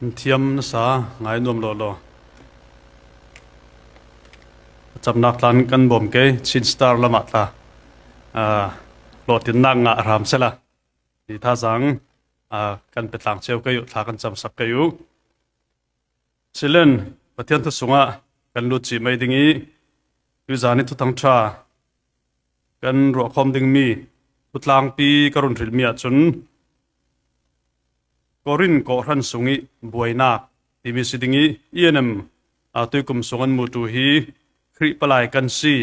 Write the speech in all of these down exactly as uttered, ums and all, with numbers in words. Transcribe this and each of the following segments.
Thiam nasa ngai nuam lo lo. Chamnak tlan kan bawm kei, Chin Star lamah tla, ah, hlawhtlinnak ngah hram sela. Ni thazang, ah, kan pe tlang cio kei uh, thla kan camsak kei uh. Silen, Pathian thu sungah kan lut cih mai ding ih, tuizan ih Thuthang Ṭha kan ruahkhawm dingmi thutlangpi ka run hrilhmi ahcun Korin kawhhran sungih buainak timi si ding ih, E N M, aa, tuikum sung an mutu hi Khrih palai kan si.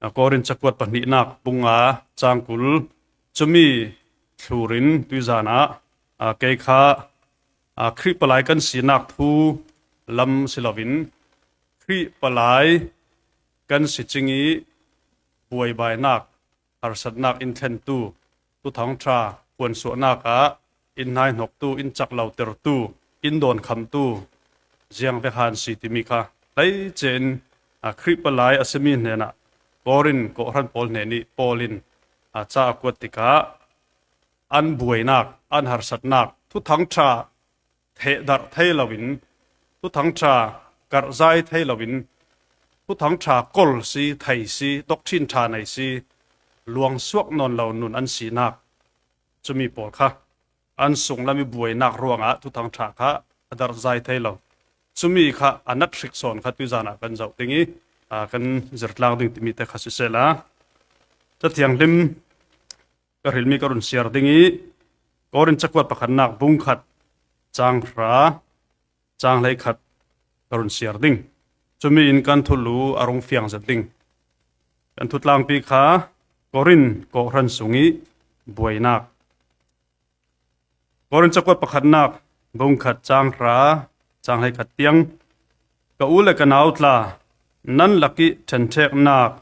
Aa, Korin cakuat pahnihnak bung nga cang kul, cumi thlurin tuizan ah, aa, kei kha, aa, Khrih palai kan sinak thu lam si loin Khrih palai kan si cing ih buaibainak, harsatnak in thlentu, Thuthang Ṭha puansuahnak ah in hnaihnoktu, in cak lotertu, in dawnkhamtu ziang vek han si timi kha hleice in, aa, Khrih palai a simi hnenah Korin kawhhran pawl hnenih Paul in, aa, ca a kuat tikah an buainak, an harsatnak, Thuthang Ṭha thehdarh thei loin, Thuthang Ṭha karhzai thei loin, Thuthang Ṭha kol si, thei si, doctrine ṭha nei si, luangsuak nawn lo nun an sinak, cumi pawl kha an sunglam ih buainak ruangah Thuthang Ṭha kha a darhzai thei lo. Cumi kha a nat hrik sawn kha tuizan ah kan zoh ding ih, aa, kan zirtlang ding timi te kha sisehla, Cathianghlim ka hrilmi ka run siar ding ih, Korin cakuat pakhatnak bung khat cang hra, cang hleikhat ka run siar ding. Cumi in kan thulu a rung fiang zet ding. Kan thutlangpi kha Korin kawhhran sungih buainak. Korin cakuat pakhatnak bung khat cang hra, cang hleikhat tiang. Ka u le ka nau tla, nan lakih ṭhenṭheknak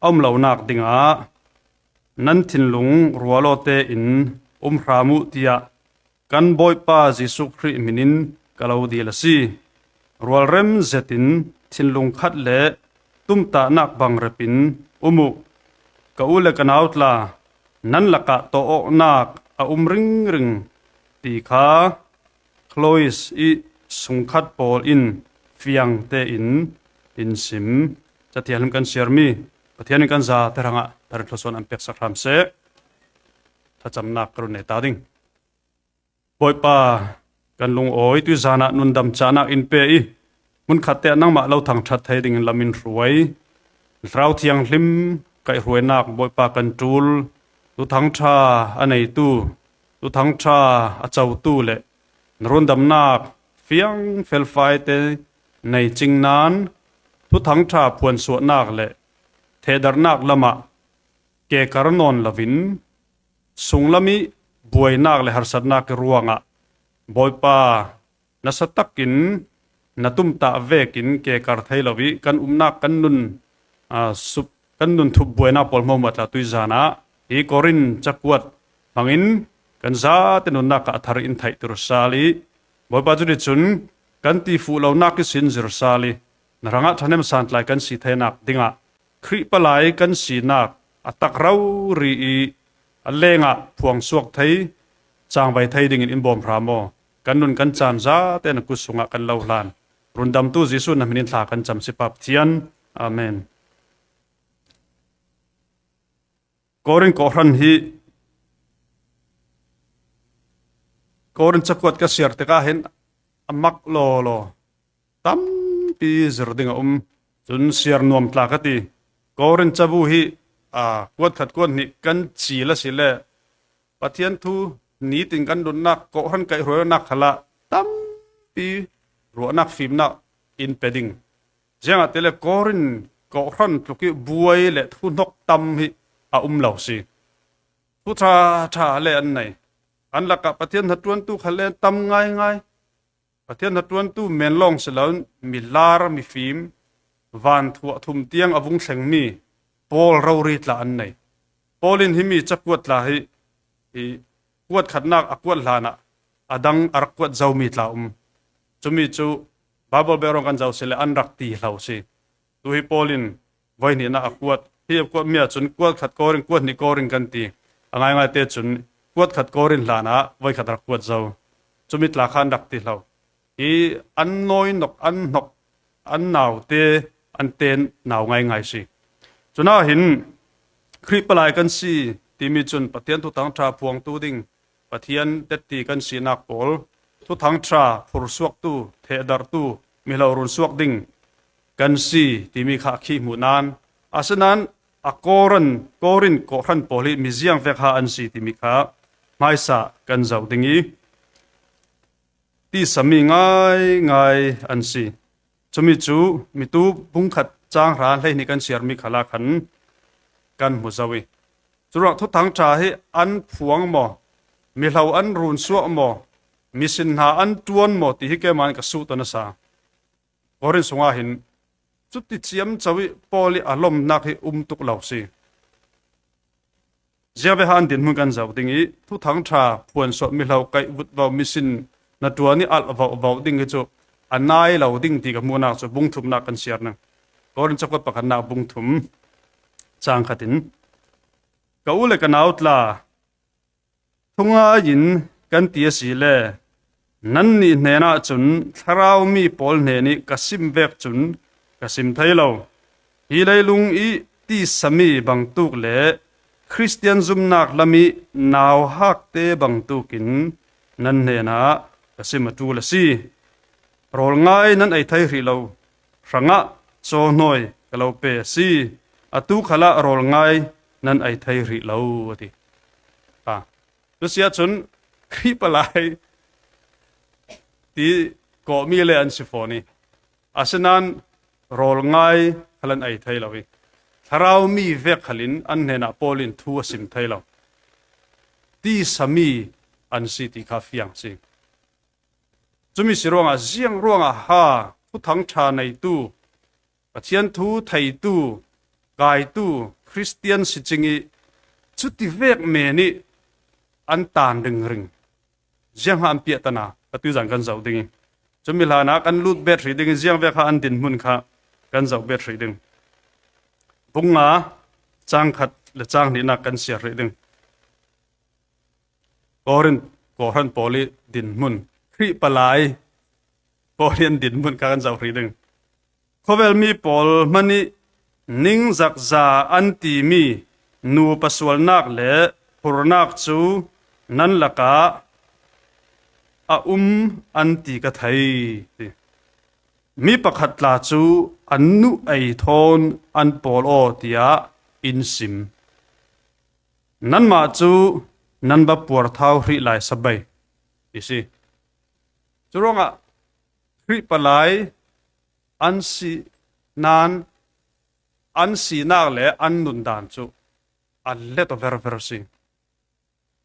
a um lonak dingah nan thinlung rualawte in um hram uh, tiah kan Bawipa Jesuh Khrih hmin in ka lo dil a si. Rualrem zetin thinlung khat le tumtahnak bangrep in um uh. Ka u le ka nau tla, nan lakah tawh awknak a um ringring ti kha Chloe ih sungkhat pawl in fiang tein in sim. Cathianghlim kan siarmi Pathian in kan zate hrangah thar in thluasuah an peksak hram seh. Thlacamnak ka run nei ta ding. Bawipa, kan lungawi, tuizan ah nundam cahnak in pe ih, hmunkhatte ah nangmah lo thangṭhat thei dingin lam in hruai. Thlarau Thianghlim kaihhruainak Bawipa kan ṭul, Thuthang Ṭha a neitu, Thuthang Ṭha a cotu le na rundamnak fiang felfaite nei cing nain, Thuthang Ṭha phuansuahnak le thehdarhnak lamah kekar nawn loin, sunglam ih buainak le harsatnak ih ruangah Bawipa, nasa takin na tumtah vekin kekar thei lo ih kan umnak, kan nun, aa, sup, kan nun thup buainak pawl hmuahhmuah tla tuizan ah hi Korin cakuat hmangin kan zate nunnak ah a thar in theihtir sal ih, Bawipa, cuticun kan tifuh lonak ihsin zir sal ih na hrangah ṭhahnem santlai kan si theinak dingah Khrih palai kan sinak a tak rori ih a lengah phuangsuak thei, cangvai thei dingin in bawm hram aw. Kan nun kan caan zate na kut sungah kan lo hlan. Rundamtu Jesuh na hmin in thla kan cam si, Pa Pathian. Amen. Korin kawhhran hi, Korin cakuat ka siar tikah hin a mak lawlaw tampi zir ding a um. Cun siar nuam tla ka ti. Korin cabu hi, aa, kuat khat kuat hnih kan cil a si le Pathian thu nitin kan nunnak, kawhhran kaihhruainak khalah tampi ruahnak fimnak in pe ding. Ziangahtile Korin kawhhran tluk ih buai le thuhnok tam hi a um lo si. Thu ṭha ṭha le an nei. An lakah Pathian hnaṭuantu khal le an tam ngaingai. Pathian hnaṭuantu men lawng si loin milar, mifim, vanthuah thum tiang a vung thlengmi pawl rori tla an nei. Paul in himi cakuat tla hi, hi kuat khatnak a kuat hlanah a dang a rak kuat zomi tla um. Cumi cu Baibal behrang kan zoh si le an rak ti hlo si. Tu hi Paul in voi hnihnak a kuat. Hi a kuatmi ahcun kuat khat Korin, kuat hnih Korin kan ti. A ngaingaite cun kuat khat Korin hlanah voi khat a rak kuat zo. Cumi tla kha an rak ti hlo. hi an nawi nawk, an hnawk, an naute, an ten nau ngaingai si. Cunah hin Khrih palai kan si timi cun Pathian Thuthang Ṭha phuangtu ding, Pathian tetti kan sinak pawl, Thuthang Ṭha phursuaktu, thehdartu, mihlo runsuak ding kan si timi kha a khi hmuh nan, asinain a Korin, Korin kawhhran pawl hi mi ziangvek ha an si timi kha hmaisa kan zoh ding i, tisami ngaingai an si. Cumi cu mitu bungkhat cang hra hleihnih kan siarmi khalah khan kan hmu zo i, curuangah Thuthang Ṭha hi an phuang maw, mihlo an runsuah maw, misin hna an ṭuan maw ti hi keimah in ka suhtawn a sa. Korin sungah hin cuti ciamco i Paul i a lomnak hi um tuk lo si. Ziangvek ha an dinhmun kan zoh ding i, Thuthang Ṭha phuansuah mihlo kaih vutvo misin na ṭuan i alh vovo ding hi cu a nai lo ding ti ka hmuhnak cu bung thumnak kan siar ning. Korin cakuat pakhatnak bung thum cang khat in, ka u le ka nau tla, thungai in kan ti a si le, nannih hnenah cun thlarau mi pawl hnen i ka sim vek cun ka sim thei lo. Hi leilung i tisami bangtuk le Khristian zumnak lam i nauhakte bangtuk in nan hnenah ka sim a ṭul a si. Rawl ngai nan ei thei hrih lo hrangah cawhnawi ka lo pe a si. Atu khalah rawl ngai nan ei thei hrih lo, a ti. A, cusia cun Khrih palai ti kawhmi le an si fawn i, asinain rawl ngai khal an ei thei lo i, thlarau mi vek khal in an hnenah Paul in thu a sim thei lo. Tisami an si ti kha fiang si. Cumi si ruangah ziang ruangah ha Thuthang Ṭha neitu, Pathian thu theitu, kaitu Khristian si cing i, cuti vek men i an tan ringring. Ziang ha an piahtan a, ka tuizan kan zoh ding i, cumi hlanah kan lut bet hrih ding i, ziang vek ha an dinhmun kha kan zoh bet hrih ding. Bung nga, cang khat le cang hnihnak kan siar hrih ding. Korin, Korin pawl i dinhmun, Khrih palai pawl i an dinhmun kha kan zoh hrih ding. Khawvelmi pawl hmanh i ningzakza an timi nupa sualnak le phurnak cu nan lakah a um an ti ka thei, ti. Mi pakhat tla cu an nu ei thawn an pawl aw tiah in sim. Nanmah cu nan va puarthau hrih lai sabei i si. Curuangah Khrih palai an si nan, an sinak le an nundan cu a let aw verver si.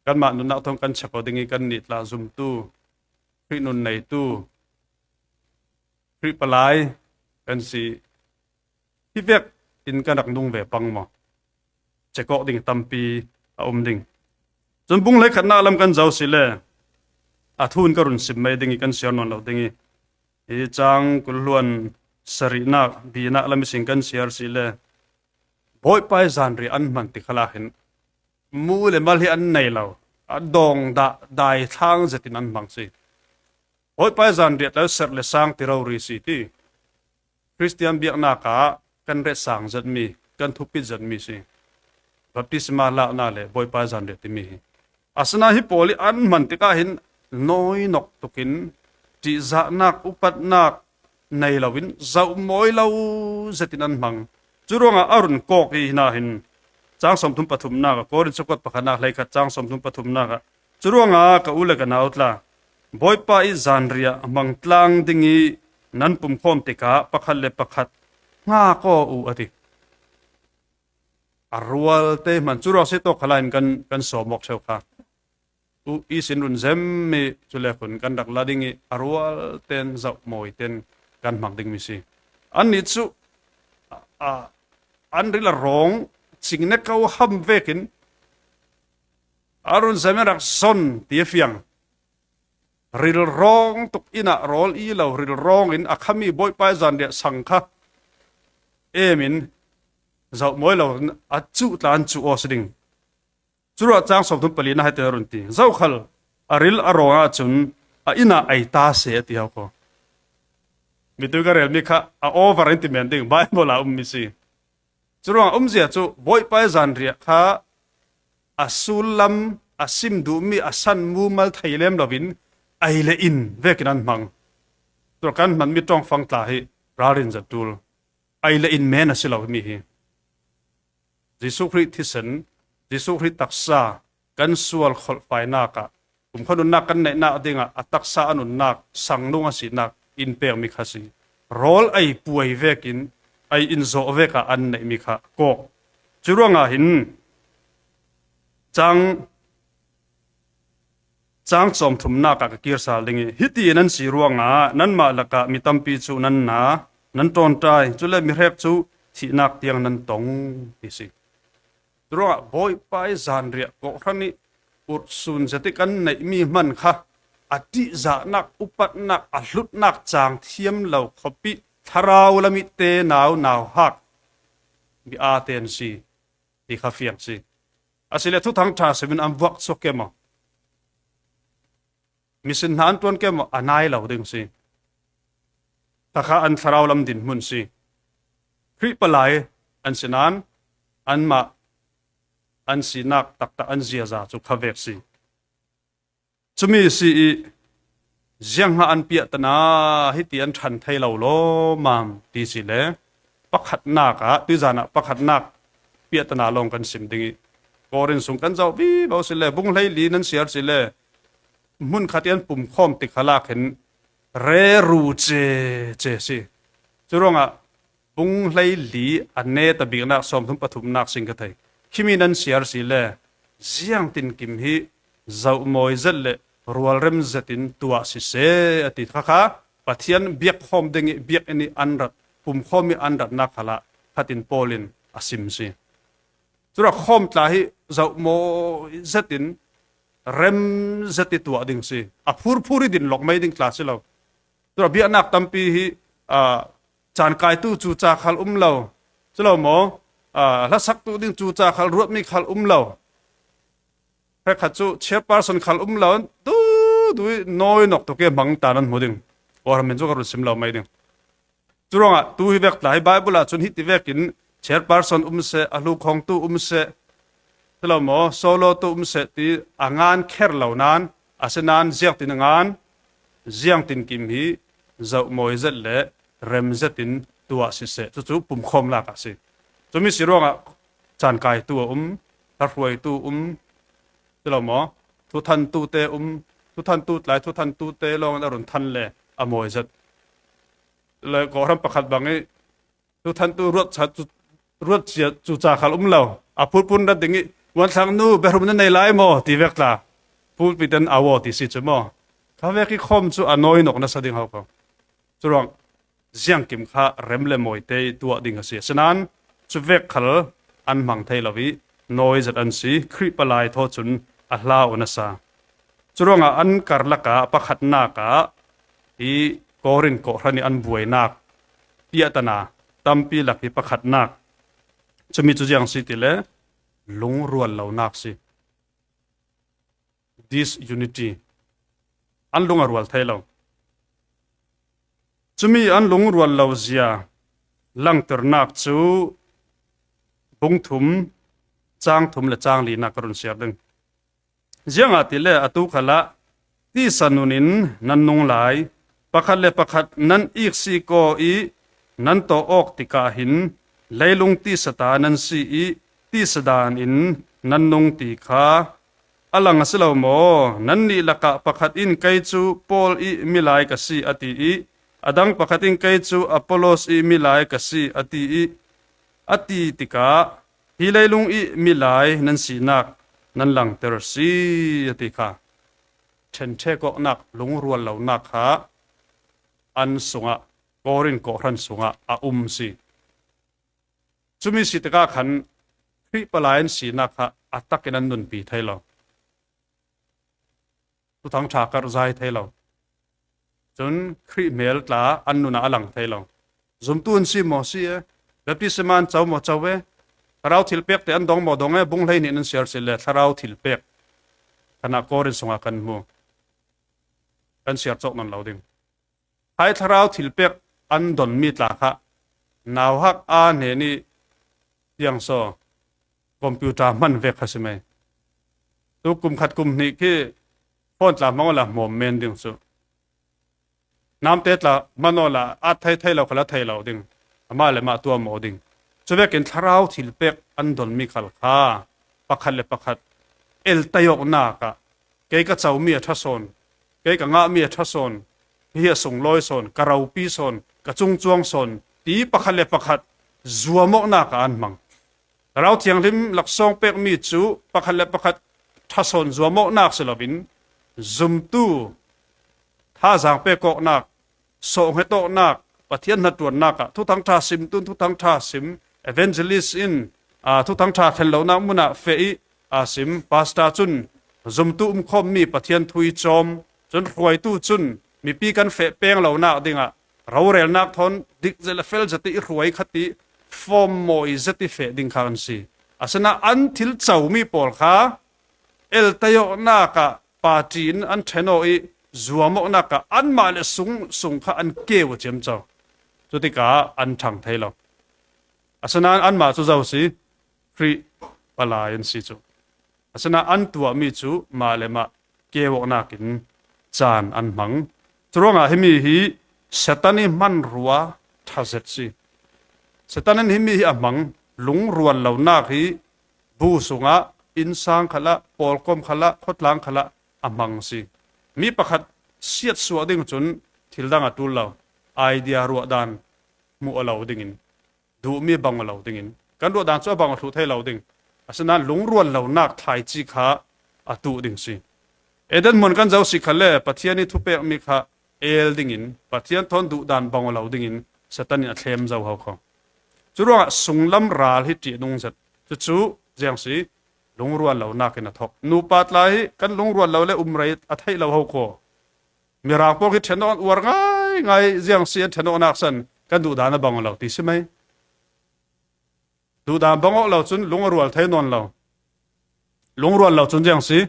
Kanmah nunnak thawng kan check aw ding i, kannih tla zumtu, Khrih nun neitu, Khrih palai kan si. Hi vek in kan rak nung ve pang maw? Check awk ding tampi a um ding. Cun bung hleikhatnak lam kan zoh si le, a thu in ka run sim mai ding i, kan siar nawn lo ding i, hi cang kul hluan sarihnak, binak lam ihsin kan siar si le, Bawipa i zanriah an hman ti khalah hin mu le mal hi an nei lo, a dawng dah, daithlang zetin an hmang si. Bawipa i zanriah tlau serh le sang ti rori si ti. Khristian biaknak ah kan ret sang zetmi, kan thupit zetmi si. Baptisma laknak le Bawipa i zanriah timi hi. Asinain hi pawl i an hman tikah hin nawinok tukin ṭihzahnak, upatnak nei loin zoh mawi lo zetin an hmang. Curuangah a run kawk i hna hin cang sawmthum pathumnak ah, Korin cakuat pakhatnak hleikhat cang sawmthum pathumnak ah, curuangah ka u le ka nau tla, Bawipa i zanriah hmang tlang ding i nan pumkhawm tikah pakhat le pakhat hngak aw u, a ti. A rual te hman cu ruang si tawk khalah hin kan, kan sawm awk ṭheu kha. U ihsin run zem i cu le khun kan rak la ding i a rual ten zoh mawi ten kan hmang dingmi si. Annih cu, a, a, an ril a rawng cing ne ko ham vekin a run zem in rak zon ti a fiang. Rilrawng tuk inn ah rawl i lo, rilrawng in a khami Bawipa i zanriah sang kha em in zoh mawi lo in a cuh tla an cuh aw si ding. Curuah cang sawmthum pali na hai te run ti. Zokhal a ril a rawng ahcun a inn ah ei ta seh a ti hau ko. Mi tui ka rel mi kha a over in ti men ding, Bible a um mi si. Curuangah umzia cu Bawipa ih zanriah kha a sullam, a sim duhmi, a san mumal thei lem loin ei le in vekin an hmang. Tua kan hmanmi ṭawngfang tla hi ralrin zat ṭul. Ei le in men a si lo himi hi. Jesuh Khrih thisen, Jesuh Khrih taksa kan sual kholhfainak ah, kumkhua nunnak kan neihnak dingah a taksa a nunnak, sangnung a sinak in pekmi kha si. Rawl ei puai vekin, ei inzawh vekah an neihmi kha kawk. Curuangah hin cang Cang sawmthumnak ah ka kir sal ding ih, hiti nan si ruangah nanmah lakah mi tampi cu nan na, nan ṭawnṭai, cule mihrek cu thihnak tiang nan tong, ti si. Curuangah Bawipa ih zanriah kawhhran ih urhsun zet ih kan neihmi hman kha a ṭihzahnak, upatnak, a hlutnak cang thiam lo khawpih thlarau lam ih te nau nauhak mi aa te an si, ti kha fiang si. Asile Thuthang ṭha simin an vuak suak ke maw? Misin hna an ṭuan ke maw? A nai lo ding si. Takha an thlarau lam dinhmun si. Khrih palai an si nain anmah an sinak taktak an ziaza cu kha vek si. Cumi si ih ziangha an piahtana hiti an ṭhan thei lo lawmmam ti sile pakhatnak ah, tuizan ah pakhatnak piahtana lawng kan sim ding ih, Korin sung kan zoh vivo sile, bung hleili nan siar sile, hmun khat ih an pumkhawm tik khalah khin reru ce ce si. Curuangah bung hleili a neta biknak sawmthum pathumnak sing ka thei. Khimi nan siar sile, ziangtinkim hi zohmawi zet le rualrem zetin tuah siseh, a ti kha kha Pathian biakkhawm ding ih biakinn ih an rat, pumkhawm ih an ratnak khalah khatin Paul in a sim si. Curuangah khawm tla hi zohmawi zetin rem zet ih tuah ding si. A phurphur ih din lawk mai ding tla si lo. Curuangah biaknak tampi hi, aa, caankaitu cuca khal um lo. Culo maw? Aa, hlasaktu ding cuca khal ruatmi khal um lo. Hrekkhat cu chairperson khal um lo. Tu, tu ih nawi nawk tuk ih hmang ta nan hmu ding. Kawhram in cu ka run sim lo mai ding. Curuangah tu hi vek tla hi Bible ah cun hiti vekin chairperson um seh, a hlukhawngtu um seh, si lo maw, solo tu um seh ti a ngan kher lo nain, a si nain ziangtin a ngan, ziangtinkim hi zohmawi zet le rem zetin tuah siseh. Cucu pumkhawm lak a si. Cumi si ruangah caankaitu a um, hla hruaitu um, si lo maw, thuthantu te um, thuthantu tlai thuthantu te lawngin a run than le a mawi zet. Le kawhram pakhat bang ih thuthantu ruat cia cu, ruat cia cuca khal um lo. A phurphur rat ding ih, "Muanthlang nu, biahrum na nei lai maw?" ti vek tla. Pulpit in a aw ti si cu maw? Kha vek ih khawm cu a nawi nawk nasa ding ho ko. Curuang ziangkim kha rem le mawi te ih tuah ding a si. Asinain cuvek khal an hmang thei lo ih nawi zet an si. Khrih palai thaw cun a hlau a nasa. Curuangah an karlak ah pakhatnak ah hi Korin kawhhran ih an buainak piahtana tampi lak hi pakhatnak. Cumi cu ziang si tile lungrual lonak si. Disunity. An lung a rual thei lo. Cumi an lungrual lo zia langternak cu bung thum, cang thum le cang linak ka run siar ding. Ziangahtile atu khalah tisa nun in nan nung lai, pakhat le pakhat nan iksik aw ih nan tawh awk tikah hin leilung tisa ta nan si ih tisa dan in nan nung ti kha a lang a si lo maw? Nannih lakah pakhat in, "Kei cu Paul ih milai ka si," a ti ih a dang pakhat in, "Kei cu Apollos ih milai ka si," a ti ih a ti tikah, "Hi leilung ih milai nan sinak nan langter si," a ti kha. Ṭhenṭhek awknak, lungrual lonak kha an sungah, Korin kawhhran sungah a um si. Cumi si tikah khan Khrih palai an sinak kha a takin an nunpi thei lo. Thuthang ṭha karh zai thei lo. Cun Khrih hmel tla an nun ah a lang thei lo. Zumtu an si maw si e? Baptisma an co maw co e? Thlarau thilpek te an dong maw dong e? Bung hleihnih nan siar si le Thlarau thilpek khanah Korin sungah kan hmu. Kan siar cawk nawn lo ding. Hai Thlarau thilpek an don mi tla kha nauhak a hnen i tiang saw computer hman vek kha si mai. Tu kum khat kum hnih khi phone tla hmang awla hmawm men ding cu. Namte tla hman awla at thei thei lo khala thei lo ding. Amah le mah tuam aw ding. Cuvekin thlarau thil pek an don mi khal kha pakhat le pakhat el taiawknak ah kei ka comi a ṭha sawn, kei ka ngahmi a ṭha sawn, hi a sunglawi sawn, ka ropi sawn, ka cungcuang sawn ti pakhat le pakhat zuamawknak ah an hmang. Thlarau Thianghlim laksawng pekmi cu pakhat le pakhat ṭha sawn zuamawknak si loin zumtu thazaang pek awknak, sawhnghet awknak, Pathian hnaṭuannak ah thuthang ṭha simtu in thuthang ṭha sim, evangelist in, aa, thuthang ṭha thlen lonak mun ah feh i, aa, sim, pastor cun zumtu umkhawmmi Pathian thu i cawm, cun hruaitu cun mipi kan feh peng lonak dingah rorelnak thawn dik zet le fel zet i hruai khat i fawm mawi zet i feh ding kha kan si. Asinain an thil comi pawl kha el taiawknak ah party in an ṭhen aw i zuamawknak ah anmah le sung sung kha an keu a ciamco. Cutikah an ṭhang thei lo. Asinain anmah cu zo si, Khrih palai an si cu. Asinain an tuahmi cu mah le mah keuawknak in caan an hmang. Curuangah himi hi Satan i hmanrua ṭha zet si. Satan in himi hi a hmang, lungrual lonak hi bu sungah, innsang khalah, pawlkom khalah, khawtlang khalah a hmang si. Mi pakhat siatsuah ding cun thil dang a ṭul lo, idea ruahdan hmuh a lo dingin, duhmi a bang aw lo dingin, kan ruahdan cu a bang aw thluh thei lo ding. Asinain lungrual lonak thlaici kha a tuh ding si. Eden hmun kan zo si khalle Pathian i thupekmi kha el dingin, Pathian thawn duhdan bang aw lo dingin Satan in a thlem zo ho kho. Curuangah sunglam ral hi ṭihnung zet. Cucu ziang si, lungrual lonak in a thawk. Nupa tla hi kan lungrual lo le um rei a theih lo ho kho. Mirang pawl khi ṭhen awk an uar ngaingai ziang si an ṭhen awknak san kan duhdan a bang aw lo ti si mai. Duhdan bang awk lo cun lung a rual thei nawn lo. Lung rual lo cun ziang si,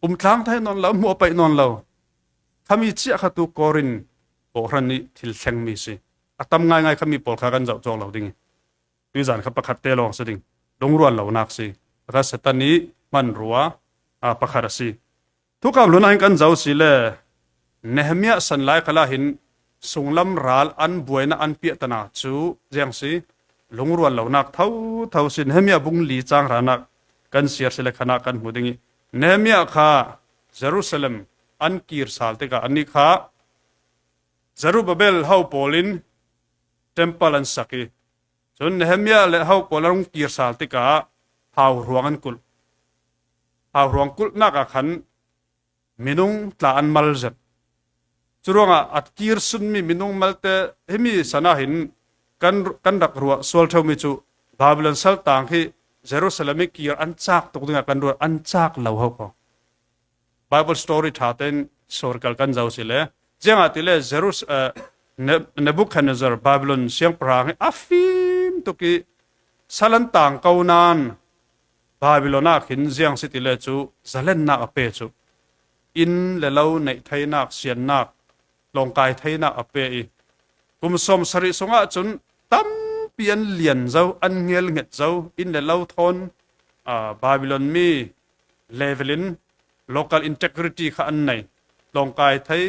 um tlang thei nawn lo, hmuh a paih nawn lo. Khami ciah kha tu Korin kawhhran nih thil thlengmi si. A tam ngaingai khami pawl kha kan zoh cawk lo ding i. Tuizan kha pakhat te lawng si ding. Lungrual lonak si. Kha Satan i hmanrua, aa, pakhat a si. Thukam hlun ah hin kan zo si le Nehemiah san lai khalah hin sunglam ral an buaina an piahtana cu ziang si, lungrual lonak thotho si. Nehemiah bung li cang hranak kan siar si le khanah kan hmu ding i, Nehemiah kha Jerusalem an kir sal tikah anih kha Zerubbabel ho pawl in temple an sak i, cun Nehemiah le ho pawl an rung kir sal tikah hauhruang an kulh. Hauhruang kulhnak ah khan minung tla an mal zet. Curuangah a kir sunmi minung malte himi san ah hin kan, kan rak ruah sual ṭheumi cu Babylon saltang hi Jerusalem i kir an cak tuk dingah kan ruat, an cak lo ho kho. Bible story ṭha tein historical kan zo si le, ziangahtile Jerus-, eh, Ne-, Nebuchadnezzar Babylon siangpahrang hi a fim tuk i sal an tang ko nain Babylon ah khin ziang si tile cu zalennak a pe cu. Inn le lo neih theinak, siannak, tlawngkai theinak a pe i, kum sawm sarih sungah cun tampi an lian zo, an ngelnget zo, inn le lo thawn, aa, Babylon mi level in local integrity kha an nei. Tlawngkai thei,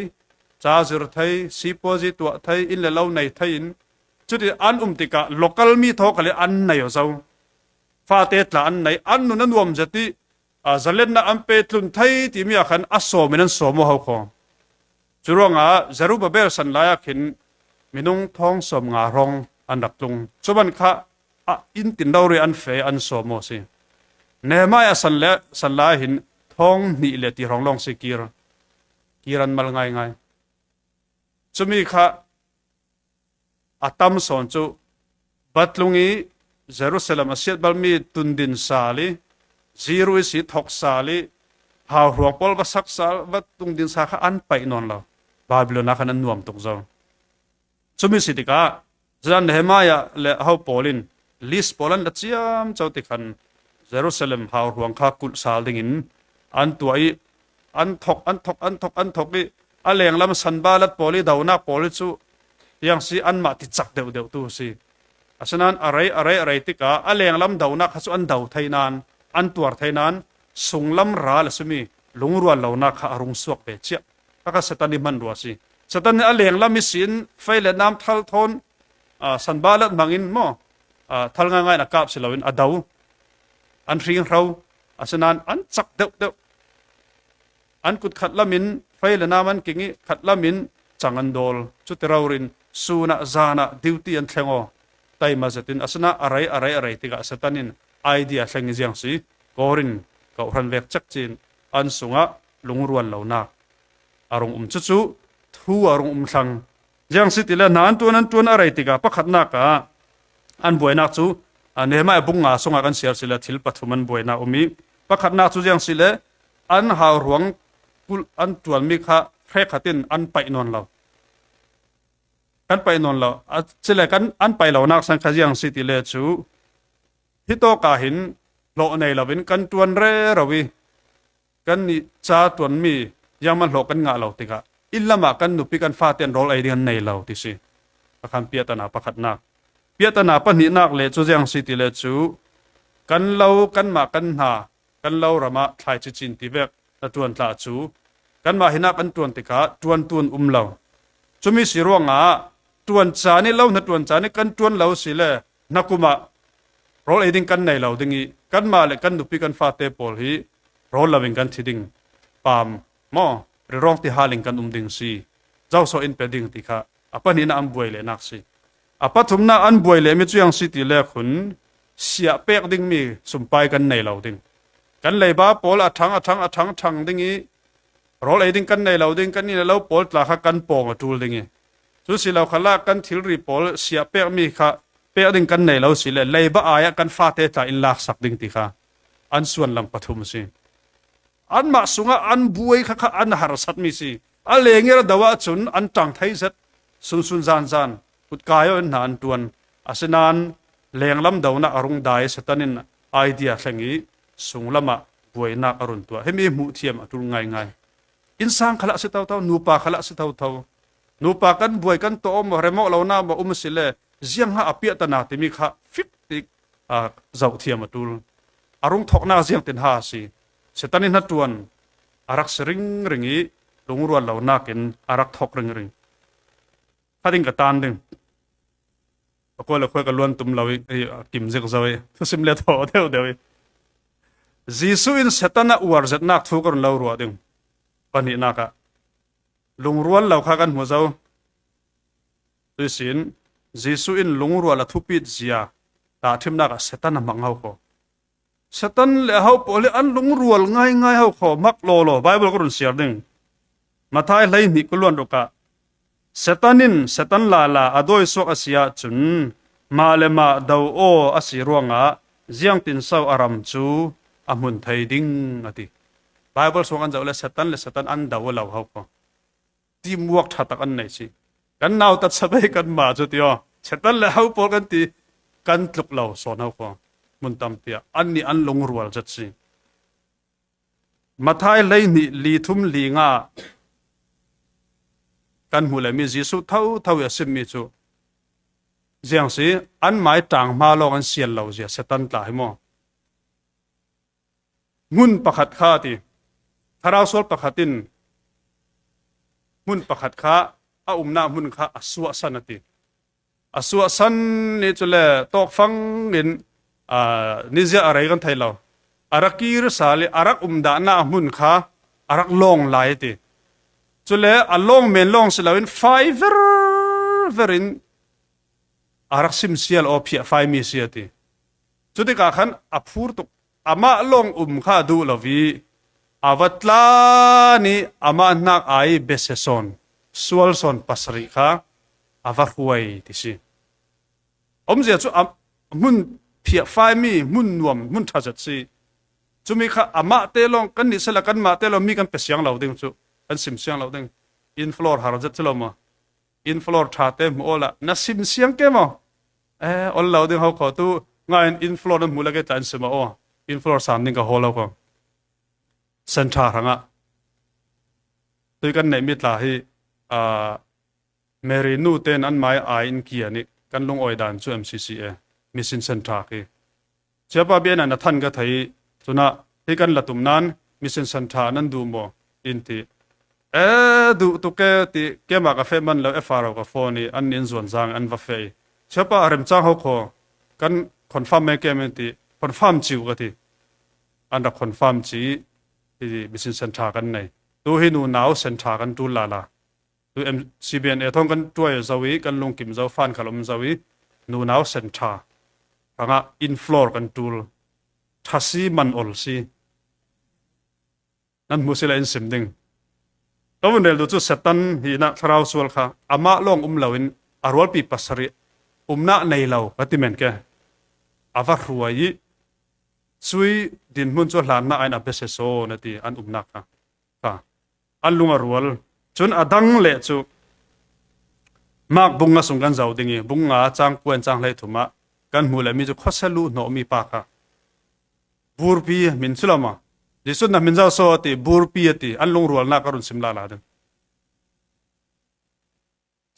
ca zir thei, sipuazi tuah thei, inn le lo nei thei in, cuti an um tikah local mi thaw khal in an nei aw zo. Fate tla an nei, an nun a nuam zet i, aa, zalennak an pe tlun thei timi ah khan a sawm in an sawm aw ho kho. Curuangah Zerubbabel san lai ah khin minung thawng sawm nga hrawng an rak tlung. Cuban kha a, inn tin rori an feh, an sawm aw si. Nehemiah san le, san lai hin thawng hnih le ti hrawng lawng si kir, kir an mal ngaingai. Cumi kha a tam sawn cu va tlung i Jerusalem a siatbalmi tundin sal i, Jeru i si thok sal i, hauhruang pawl va sak sal, va tundin sal kha an paih nawn lo. Babylon ah khan an nuam tuk zo. Cumi si tikah, zan Nehemiah le a ho pawl in list pawl an la ciamco tikhan Jerusalem hauhruang kha kulh sal dingin an tuah i, an thok, an thok, an thok, an thok i, a lenglam Sanballat pawl i donak pawl i cu Ziang si anmah ticak deuhdeuh tu si. Asinain a rei, a rei, a rei tikah a lenglam donak kha cu an do thei nain, an tuar thei nain, sunglam ral a simi lungrual lonak kha a rung suak ve ciah. Kha kha Satan ih hman rua si. Satan nih a lenglam ihsin fei le nam thal thawn, aa, Sanballat hmangin maw, aa, thal ngaingai in a kap si loin a do. An hringhro, asinain an cak deuhdeuh. An kut khat lamin fei le nam an kingih, khat lamin cang an dawl. Cuti rori in sun ah zan ah duty an thleng aw. Taima zetin, asinain a rei, a rei, a rei tikah Satan in idea thleng ih ziang si. Kawrin, kawhhran vek cek cin an sungah lungrual lonak a rung um cucu thu a rung um thlang. Ziang si tile hna an ṭuan, an ṭuan a rei tikah pakhatnak ah an buainak cu, a, Nehemiah bung nga sungah kan siar sile thil pathum an buainak um ih, pakhatnak cu ziang sile an hauruang kulh an ṭuanmi kha hrekkhat in an paih nawn lo. Kan paih nawn lo. A, cile kan an paih lonak sang kha ziang si tile cu hitawk ah hin hlawh nei loin kan ṭuan rero ih, kannih ca ṭuanmi ziangman hlawh kan ngah lo tikah inn lamah kan nupi kan fate in rawl ei ding an nei lo ti si. Pakhan piahtana pakhatnak. Piahtana pahnihnak le cu ziang si tile cu kan lo, kanmah kan hna, kan lo ramah thlaici cin ti vek na ṭuan tla cu kanmah hinah kan ṭuan tikah ṭuantu an um lo. Cumi si ruangah ṭuan caan ih lo hna ṭuan caan ih kan ṭuan lo sile hnakum ah rawl ei ding kan nei lo ding ih, kanmah le kan nupi kan fate pawl hi rawl lo in kan thi ding, pam maw, rilrawng ti hal in kan um ding si, zoso in pe ding ti kha a pahnihnak an buai lehnak si. A pathumnak an buai lehmi cu ziang si tile khun siah pek dingmi sumpai kan nei lo ding. Kan leiba pawl a ṭhang, a ṭhang, a ṭhang, ṭhang ding ih, rawl ei ding kan nei lo ding, kannih le lo pawl tla kha kan pawng a ṭul ding ih, cu si lo khalah kan thilri pawl siah pekmi kha pek ding kan nei lo sile leiba ai ah kan fate tla in laksak ding ti kha an suanlam pathum a si. Anmah sungah an buai kha kha an harsatmi si. A leng ih a do ahcun an ṭang thei zet, sunsun zanzan, kutkai aw in hna an ṭuan. Asinain lenglam donak a rung dai Satan in idea thleng ih sunglam ah buainak a run tuah. Himi hmuh thiam a ṭul ngaingai. Innsang khalah a si thotho, nupa khalah a si thotho. Nupa kan buai kan tawh maw, remawh lonak maw um a si le, ziang ha a piahtana timi kha fik tik, aa, zoh thiam a ṭul. A rung thoknak ziangtin ha a si. Satan ih hnaṭuan a rak si ringring ih lungrual lonak in a rak thok ringring. Kha ding ka tan ding. A kua le khuai ka luan tum lo ih, ih, a kim zik zo ih. Thusim le thaw deuh deuh ih. Jesuh in Satan a uar zetnak thu ka run lo ruah ding. Pahnihnak ah lungrual lo kha kan hmu zo. Tuisin, Jesuh in lungrual a thupit zia tahṭhimnak ah Satan a hmang ho kho. Satan le a ho pawl hi an lungrual ngaingai ho kho, hmak lawlaw, Baibal ka run siar ding. Matthai hleihnih kul luan ruk ah, Satan in Satan lala a dawisuak a si ahcun, mah le mah do aw a si ruangah ziangtinso a ram cu a hmun thei ding a ti. Baibal sung an zoh le Satan le Satan an do aw lo ho kho. Teamwork ṭha tak an nei si. Kan nautat sabei kanmah cu ti aw. Satan le ho pawl kan ti, kan tluk lo sawn ho kho. Hmun tampi ah annih an lungrual zet si. Matthai hleihnih li thum li nga kan hmuh lemi Jesuh thotho ih a simmi cu ziang si, an mai ṭang hma lawng an sial lo zia Satan tla hi maw? Hmun pakhat kha a ti. Thlarau sual pakhat in hmun pakhat kha a umnak hmun kha a suahsan a ti. A suahsan nih cule tawkfang in, aa, nizia a rei kan thei lo. A rak kir sal ih a rak umdahnak hmun kha a rak lawng lai a ti. Cule a lawng men lawng si loin fai verver in a rak simsial aw phiahfaimi si a ti. Cutikah khan a phur tuk. Amah lawng um kha a duh lo ih a va tlan ih amah hnak ai bese sawn, sual sawn pasarih kha a va hruai ti si. Omzia cu a hmun phiahfaimi, hmun nuam, hmun ṭha zet si. Cumi kha amahte lawng, kannih sela kanmahte lawng mi kan pe siang lo ding cu, kan sim siang lo ding. Inn floor har zet si lo maw? Inn floor ṭhate hmuh awla na sim siang ke maw? Eh, ol lo ding ho kho tu. Ngai in inn floor nan hmuh le ke tla in sim aw. Inn floor san ding ka hawl ho kho. Sen ṭha hrangah tui kan neihmi tla hi, aa, Mary nu ten an mai ai in kia nih kan lungawi dan chu M C C A, Mission Centre khi. Siapa biakna na than ka thei, cunah hi kan la tum nan Mission Centre nan duh maw in ti. E, duh tuk e ti, keimah ka feh man lo, e, Faro ka phone i an nin zuan zang an va feh i. Siapa a remcang ho kho, kan confirm mai kem in ti, confirm ciu ka ti. An ra confirm ci i Mission Centre kan nei. Tu hi nunau centre kan tul lala. Tu M-, C B N A thawng kan tuai zo i, kan lungkim zo, fan kal om zo i, nunau centre. Kangah in floor kan tul. Thasi man ol si. Nan hmu sila in sim ding. Ka vun rel duh cu Satan hi na thlarau sual kha, amah lawng um loin, a rualpi pasarih, umnak nei lo, ka ti men ke. A va hruai i, cui dinhmun cu hlanna aiin a bese so na ti, an umnak kha. Kha. An lung a rual. Cun a dang leh cu Mark bung nga sung kan zo ding i, bung nga cang kua in cang hlei thum ah kan hmuh le mi cu khuasia luh hnawhmi pa kha. Burpi min cu lo maw? Jesuh na min zo so a ti, burpi a ti, an lungrualnak ka run sim lala ding.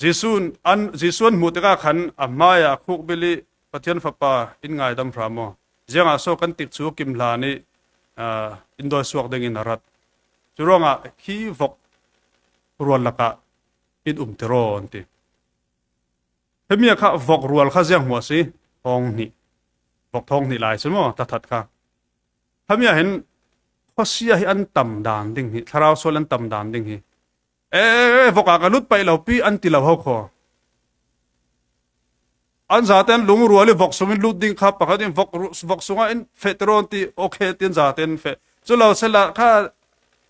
Jesuh an, Jesuh an hmuh tikah khan a hmaiah a khukbil i Pathian Fapa in ngaidam hram aw. Ziangah so kan tik cu kim hlan i, aa, in dawi suak dingin a rat. Curuangah khi vok rual lakah in um tiraw an ti. Hemi a kha vok rual kha ziang hmuah si, thawng hnih. Vok thawng hnih lai si maw, tathat kha. Hemi ah hin khuasia hi an tam dan ding hi, thlarau sual an tam dan ding hi. E, vok ah ka lut paih lo pi an ti lo ho kho. An zate an lungrual i vok sungin lut ding kha pakhat in vok ru-, vok sungah in feh tiraw an ti, okay, ti an zate an feh. Cu lo sela kha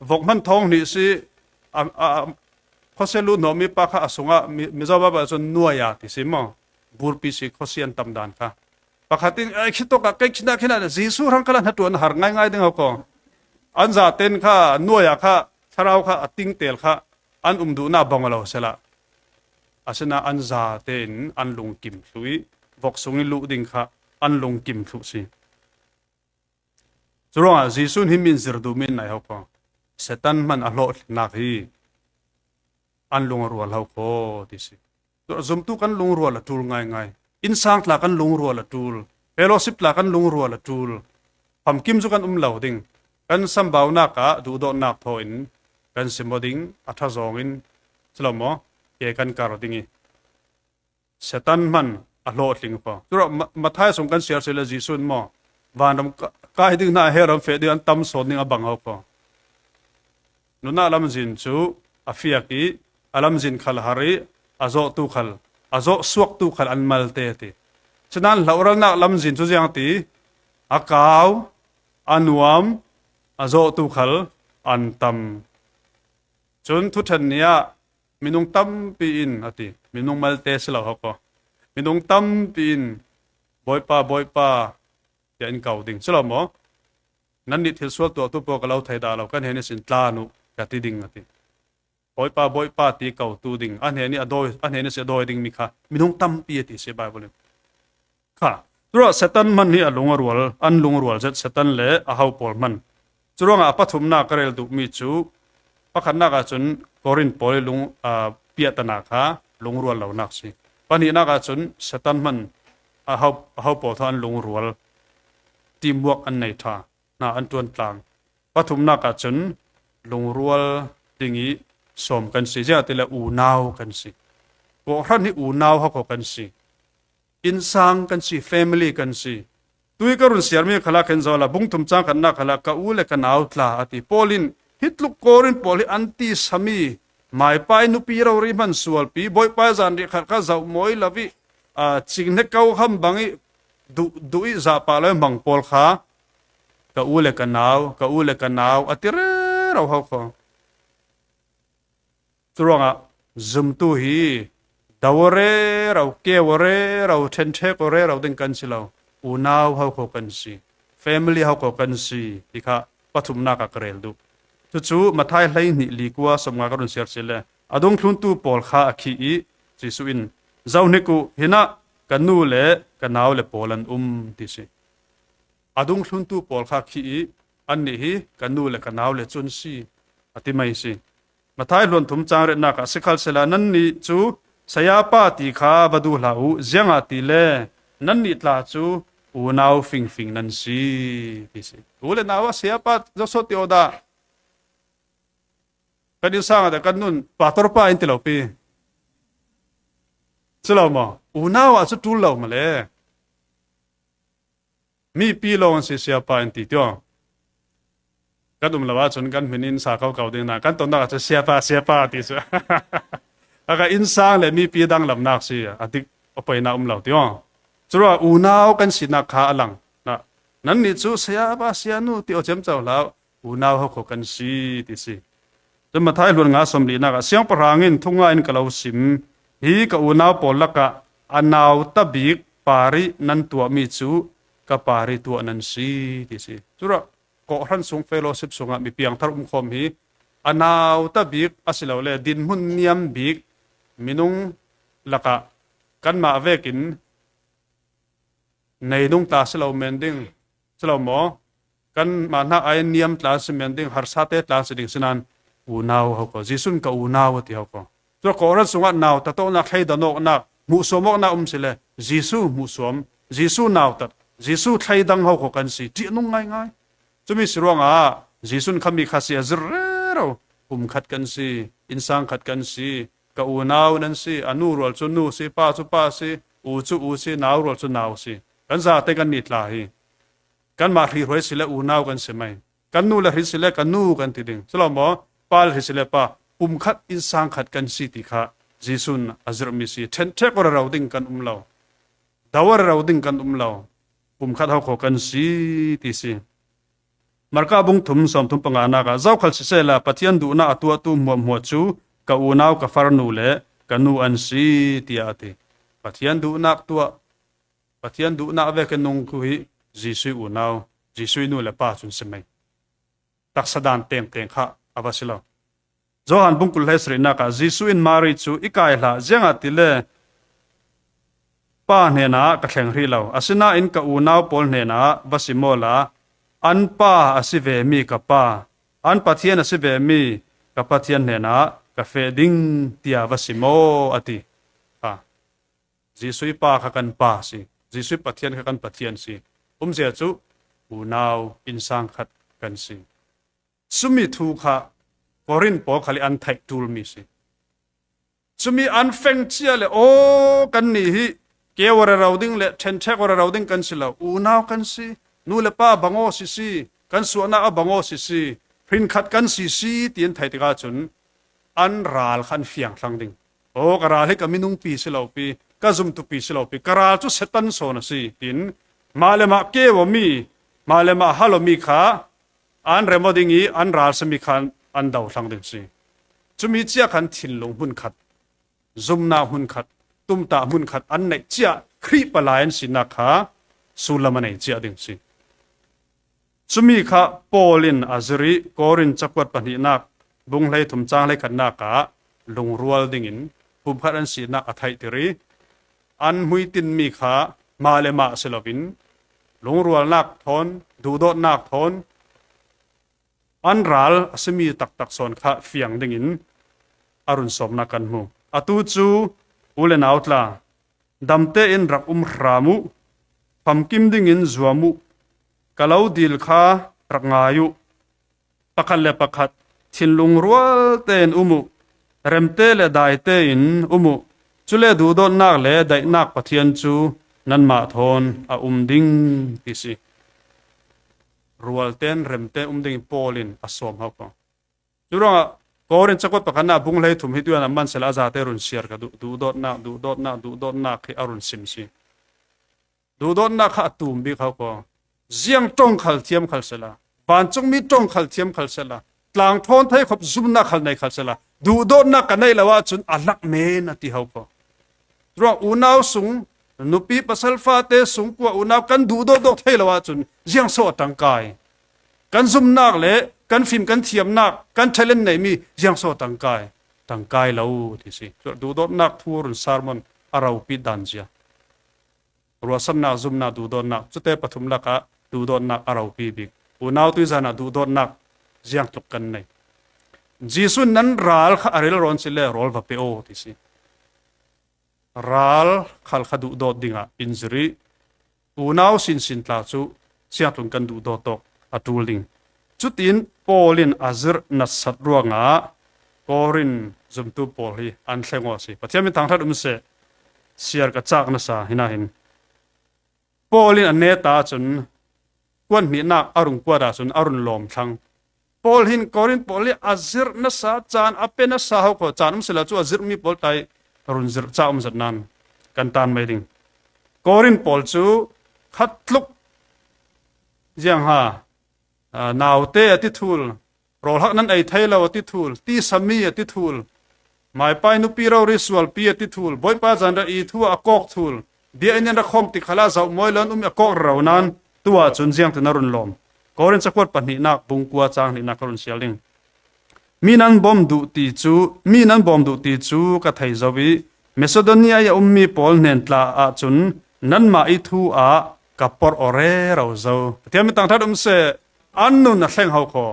vok hman thawng hnih si, a, a, a, khuasia lut hnawhmi pa kha a sungah mi, Mizo Bible cun nuai a ti si maw? Burpi si khuasia an tam dan kha. Pakhat in, "Ai, khitawk ah kei khinah, khinah, Jesuh hrang khalah hnaṭuan a har ngaingai ding ho kho." An zaten kha, nuai ah kha, thlarau kha, a tingtel kha, an um duhnak bang a lo sela. Asinain an zaten an lungkim thluh i, vok sungin luh ding kha, an lungkim thluh si. Curuangah Jesuh hi min zir duhmi in nai ho kho. Satan hman a hlawhtlinnak hi an lung a rual ho kho ti si. Zumtu kan lungrual a ṭul ngaingai. Innsang tla kan lungrual a ṭul. Fellowship tla kan lungrual a ṭul. Famkim cu kan um lo ding. Kan sambaunak ah duhdawtnak thaw in kan sim aw ding, a ṭha zawng in, si lo maw? Ke kan kar ding i. Satan hman a hlawhtling kho. Curuah Ma-, Matthai sung kan siar si le Jesuh in maw? Vanram ka-, kai ding hna, he ram feh ding an tam sawn ding a bang ho kho. Nunah lamzin cu a fiak i, a lamzin khal har i, a zawhtu khal, a zawh suaktu khal an malte ti. Sinain hloralnak lamzin cu ziang ti, a kau, a nuam, a zawhtu khal an tam. Cun thuṭhen ni ah minung tampi in a ti, minung malte si lo ho kho. Minung tampi in, "Bawipa, Bawipa," tiah in ko ding si lo maw? Nannih thil sual tuahtu pawl ka lo thei dah lo, ka hnen ihsin tlan uh, ka ti ding a ti. "Bawipa, Bawipa," ti kotu ding, a hnen ih a dawi, a hnen ihsin a dawi dingmi kha minung tampi a ti si Bible in. Kha. Curuah Satan hman hi a lung a rual, an lung a rual zet Satan le a ho pawl hman. Curuangah a pathumnak ka rel duhmi cu pakhatnak ahcun Korin pawl i lung, aa, piahtanak kha lungrual lonak si. Pahnihnak ahcun Satan hman a ho, a ho pawl thaw an lungrual, teamwork an nei ṭha. Hna an ṭuan tlang. Pathumnak ahcun lungrual ding i sawm kan si, ziangahtile unau kan si. Kawhhran hi unau hoko kan si. Innsang kan si, family kan si. Tui ka run siarmi khalah khin zola, bung thum cang khatnak khalah, "Ka u le ka nau tla," a ti. Paul in hi tluk Korin pawl hi an ti sami, maipai nupi rori hman sualpi, Bawipa zanrih khat kha zoh mawi lo i, aa, cing hne ko ham bang i, duh, duh i zahpah lo i hmang pawl kha, "Ka u le ka nau, ka u le ka nau," a ti rero ho kho. Curuangah zumtu hi do aw rero, ke aw rero, ṭhenṭhek aw rero ding kan si lo. Unau ho kho kan si. Family ho kho kan si. Ti kha pathumnak ah ka rel duh. Cucu Matthai hleihnih li kua sawmnga ka run siar si le, a dungthluntu pawl kha a khih i Jesuh in, "Zohhnik uh, hinah ka nu le ka nau le pawl an um," ti si. A dungthluntu pawl kha khih i, "Annih hi ka nu le ka nau le cu an si," a ti mai si. Matthai hluan thum cang riatnak ah, "Sikhalsehla nannih cu Sayapa ti kha va duh hlah uh, ziangahtile nannih tla cu unau fingfing nan si, ti si. U le nau ah sayapa zoso ti aw dah? Kan innsang ah dah kan nun pastor pa in ti lo pi. Si lo maw? Unau ah cu ṭul lo maw le? Mipi lawng an si, sayapa in ti tiaw. Kan um lo ahcun kan hmin in sa ko ko ding nain kan tonnak ah cun sayapa, sayapa ti cu. A ka innsang le mipi danglamnak si, a dik a poinak um lo tiaw. Curuah unau kan sinak kha a lang. Na, nannih cu sayapa, sayanu ti aw ciamco hlah. Unau hokho kan si, ti si. Cun Matthai hluan nga sawmlinak ah, siangpahrang in thungai in ka lo sim, hi ka unau pawl lakah a nauta bik parih nan tuahmi cu ka parih tuah nan si, ti si. Curuah kawhhran sung fellowship sungah mi piangthar umkhawm hi a nauta bik asilole dinhmun niam bik minung lakah kanmah vekin neinung tla si lo men ding, si lo maw? Kanmah hnak ai niam tla si men ding, harsate tla si ding si nain unau hokho. Jesuh in ka unau a ti hokho. Cun kawhhran sungah nautat awknak, thleidan awknak, hmuhsuam awknak um si le Jesuh hmuhsuam, Jesuh nautat, Jesuh thleidang hokho kan si, ṭihnung ngaingai. Cumi si ruangah Jesuh in khami kha si a zir rero, pumkhat kan si, innsang khat kan si, ka unau nan si, a nu rual cu nu si, pa cu pa si, u cu u si, nau rual cu nau si. Kan zate kan ni tla hi. Kanmah hrihruai si le unau kan si mai. Kan nu le hri si le ka nu kan ti ding. Si lo maw? Pa le hri si le pa, pumkhat innsang khat kan si ti kha Jesuh in a zirhmi si. Ṭhenṭhek aw rero ding kan um lo. Do aw rero ding kan um lo. Pumkhat hokho kan si ti si. Marka bung thum sawmthum panganak ah, zokhal sisehla Pathian duhnak a tuahtu hmuahhmuah cu ka unau, ka farnu le ka nu an si, tiah a ti. Pathian duhnak tuah, Pathian duhnak vekin nung khu hi Jesuh unau, Jesuh nu le pa cun si mai. Taksa dan tengteng kha a va si lo. Johan bung kul hleisarihnak ah Jesuh in Mari cu, i kai hlah, ziangahtile pa hnenah ka thleng hrih lo, asinain ka unau pawl hnenah va sim awla an pa a si vemi ka Pa, an Pathian a si vemi ka Pathian hnenah ka feh ding, tiah va sim aw, a ti. Ha. Jesuh pa kha kan Pa si, Jesuh Pathian kha kan Pathian si. Umzia cu unau innsang khat kan si. Cumi thu kha Korin pawl khal i an theih ṭulmi si. Cumi an feng cia le, aw, kannih hi keu aw rero ding le ṭhenṭhek aw rero ding kan si lo. Unau kan si, nu le pa bang aw si si, kan suahnak a bang aw si si, hrin khat kan si si, tiin theih tikah cun an ral kha an fiang thlang ding. Aw, ka ral hi ka minungpi si lo pi, ka zumtupi si lo pi, ka ral cu Satan sawn a si, tiin mah le mah keu awmi, mah le mah hal awmi kha an rem aw ding i an ral simi kha an do thlang ding si. Cumi cia khan thinlung hmunkhat, zumnak hmunkhat, tumtah hmunkhat an neih cia Khrih palai an sinak kha sullam a nei cia ding si. Cumi kha Paul in a zir i Korin cakuat pahnihnak bung hleithum cang hleikhatnak ah lungrual dingin pumkhat an sinak a theihtir i an hmuitinmi kha mah le mah si loin lungrualnak thawn, duhdawtnak thawn, an ral a simi taktak sawn kha fiang dingin a run sawmnak kan hmu. Atu cu u le nau tla, damte in rak um hram uh, famkim dingin zuam uh, ka lo dil kha rak ngai uh, pakhat le pakhat thinlung rual tein um uh, remte le daite in um uh, cule duhdawtnak le daihnak Pathian cu nanmah thawn a um ding ti si. Rualten remten um ding Paul in a sawm hau ko. Curuangah Korin cakuat pakhatnak bung hleithum hi tuan a man sela a zate run siar ka duh, duhdawtnak, duhdawtnak, duhdawtnak khi a run sim si. Duhdawtnak kha a tum bik hau ko. Ziang ṭong khal thiam khal sela, vancungmi ṭong khal thiam khal sela, tlang ṭhawn thei khop zumnak khal nei khal sela, duhdawtnak ka neih lo ahcun a hlak men a ti hau ko. Ruang unau sung, nupi pasal fate sung kua unau kan duhdawt dawk thei lo ahcun ziang so a ṭangkai? Kan zumnak le kan fim kan thiamnak, kan talent neimi ziang so a ṭangkai? Ṭangkai lo ti si. Cuah duhdawtnak thu run sermon a ropi dan zia. Ruahsannak, zumnak, duhdawtnak, cute pathum lakah duhdawtnak a ropi bik. Unau tuizan ah duhdawtnak ziang tluk kan nei? Jesuh in nan ral kha a rel rawn si le rawl va pe aw ti si. ral khal kha duhdawt dingah in zir ih, unau sinsin tla cu siangtlun kan duhdawt tawk a ṭul ding. Cutiin Paul in a zirh nasat ruangah Korin zumtu pawl hi an thleng aw a si. Pathian min thangṭhat um seh, siar ka cak nasa hinahin Paul in a neta cun kuat hnihnak a rung kuat ahcun a run lawm thlang. Paul hin Korin pawl hi a zirh nasa, caan a pe nasa ho kho, caan um sila cu a zirhmi pawl tai run zirh ca um zat nan kan tan mai ding. Korin pawl cu khat tluk ziang ha, aa, naute a ti thul, rawlhak nan ei thei lo a ti thul, tisami a ti thul, maipai nupi rori sualpi a ti thul, Bawipa zanra i thu a kawk thul, bia in an ra khawm ti khalah zoh mawi lo an um a kawk rero nan tu ahcun ziangtin a run lawm. Korin cakuat pahnihnak bung kua cang hnihnak ka run sial ding. Mi nan bawm duh ti cu, mi nan bawm duh ti cu ka thei zo ih, Macedonia i a ummi pawl hnen tla ahcun nanmah i thu ah ka porh aw rero zo. Pathian min thangṭhat um seh, an nun a thleng ho kho.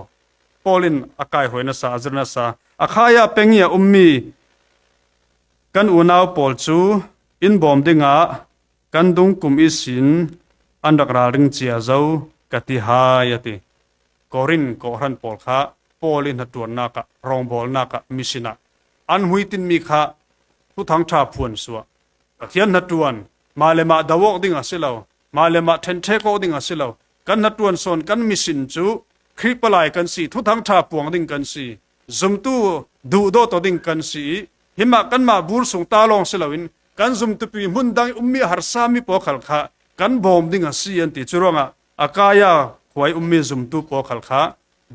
Paul in a kaihruai nasa, a zir nasa, Akhaia peng i a ummi kan unau pawl cu in bawm dingah kan dungkum ihsin an rak ralring cia zo ka ti hai, a ti. Korin kawhhran pawl kha Paul in hnaṭuannak ah, rawngbawlnak ah, mission ah an hmuitinmi kha Thuthang ṭha phuan suah. Pathian hnaṭuan mah le mah do awk ding a si lo, mah le mah ṭhenṭhek awk ding a si lo. Kan hnaṭuan sawn kan mission cu Khrih palai kan si, Thuthang ṭha puang ding kan si, zumtu duhdawt aw ding kan si ih, himah kanmah bur sung ta lawng si loin kan zumtupi hmun dang ih ummi a harsami pawl khal kha kan bawm ding a si an ti. Curuangah Akhaia khua ih ummi zumtu pawl khal kha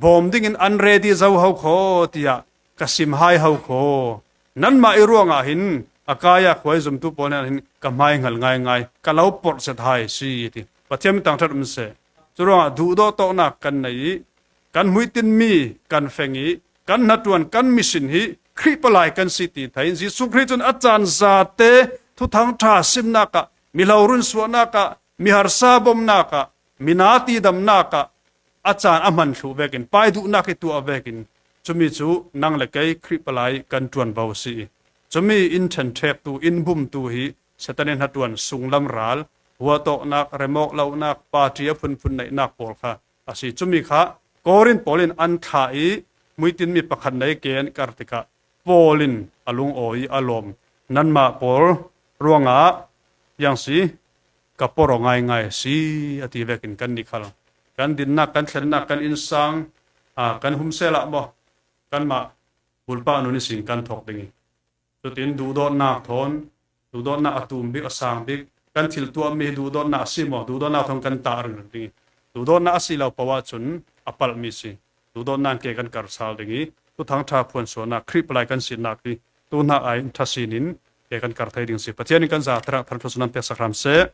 bawm dingin an ready zo ho kho, tiah ka sim hai ho kho. Nanmah ih ruangah hin Akhaia khua ih zumtu pawl hnen hin ka hmai hngal ngaingai, ka lo porh zet hai si, ti. Pathian min thangṭhat um seh. Curuangah duhdawt awknak kan nei ih, kan hmuitinmi kan feng ih, kan hnaṭuan kan mission hi Khrih palai kan si ti thei in, Jesuh Khrih cun a caan zate Thuthang ṭha simnak ah, mihlo runsuahnak ah, miharsa bawmnak ah, mina tidamnak ah a caan a hman thluh vekin, pai duhnak ih tuah vekin, cumi cu nang le kei Khrih palai kan ṭuanvo si ih, cumi in ṭhenṭhektu, in bumtu hi Satan ih hnaṭuan sunglam ral, huat awknak, rem awk lonak, party a phunphun neihnak pawl kha a si. Cumi kha Korin pawl in an thlah ih, hmuitinmi pakhat nei ke an kar tikah Paul in a lungawi ih a lawm, nanmah pawl ruangah ziang si, ka porh aw ngaingai a si, a ti vekin kannih khal kan dinnak, kan thlennak, kan innsang, aa, kan humsel ah maw, kanmah bulpak nun ihsin kan thawk ding ih, cutin duhdawtnak thawn, duhdawtnak a tum bik, a sang bik, kan thil tuahmi hi duhdawtnak a si maw, duhdawtnak thawn kan tah ringring ding ih, duhdawtnak a si lo paoh ahcun a palhmi si. Duhdawtnak in ke kan kar sal ding ih, Thuthang ṭha phuansuahnak, Khrih palai kan sinak hi tu hna ai in ṭha sinin ke kan kar thei ding si. Pathian in kan zate ah thangṭhat nan peksak hram seh.